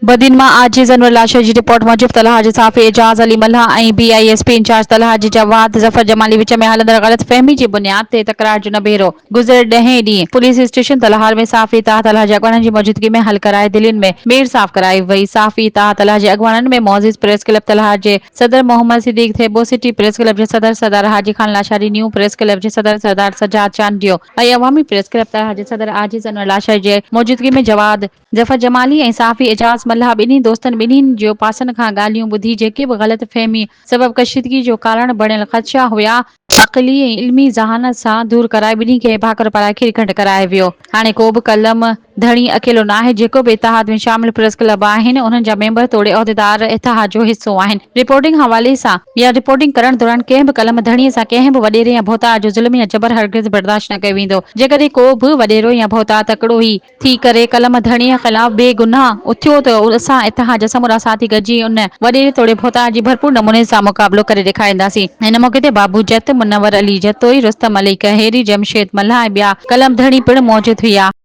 بدين مان عاجز انور لاشاري جي رپورٽ موجب تلهار جي صحافي Ejaz Ali Mallah ۽ B I S P incharge Talhar جي جواد ظفر جمالي وچ ۾ هلندڙ غلط فهمي جي بنياد تي تڪرار جو نبيرو گذريل ڏهين ڏينهن پوليس اسٽيشن تلهار ۾ صحافي اتحاد تلهار جي اڳواڻن جي موجودگي ۾ حل ڪرائي دلين ۾ ميڙ صاف ڪرائي وئي صحافي اتحاد تلهار جي اڳواڻن ۾ معزز پريس ڪلب تلهار جي صدر Muhammad Siddique Thebo city press club جي صدر Sardar Haji Khan Lashari new press club جي صدر سردار سجاد چانڊيو ۽ عوامي پريس ڪلب تلهار جي صدر عاجز انور لاشاري جي موجودگي ۾ جواد ظفر جمالي ۽ صحافي اعجاز ملاح ٻنهي دوستن ٻنهين جو پاسن کان ڳالهيون ٻڌي جيڪي به غلط فهمي سبب ڪشيدگي جو ڪارڻ بڻيل خدشا هيا، عقلي ۽ علمي ذهانت سان دور ڪرائي ٻنهي کي ڀاڪر پارائي کير کنڊ ڪرائي ويو. هاڻي ڪو به قلم ڌڻي اڪيلو ناهي جيڪو به اتحاد ۾ شامل پريس ڪلب آهن انهن جا ميمبر توڙي عهديدار اتحاد جو حصو آهن رپورٽنگ حوالي سان يا رپورٽنگ ڪرڻ دوران ڪنهن به قلم ڌڻي سان ڪنهن به وڏيري يا ڀوتار جو ظلم يا جبر هرگز برداشت نه ڪيو ويندو جيڪڏهن ڪو به وڏيرو يا ڀوتار تڪڙو ئي ٿي ڪري قلم ڌڻيء خلاف بي گناهه اٿيو ته اسان اتحاد جا سمورا ساٿي گڏجي ان وڏيري توڙي ڀوتار جي ڀرپور نموني سان مقابلو ڪري ڏيکارينداسين. هن موقعي تي بابو جت، منور علي جتوئي، رستم علي ڪهيري، جمشيد ملاح ۽ ٻيا قلم ڌڻي پڻ موجود هيا.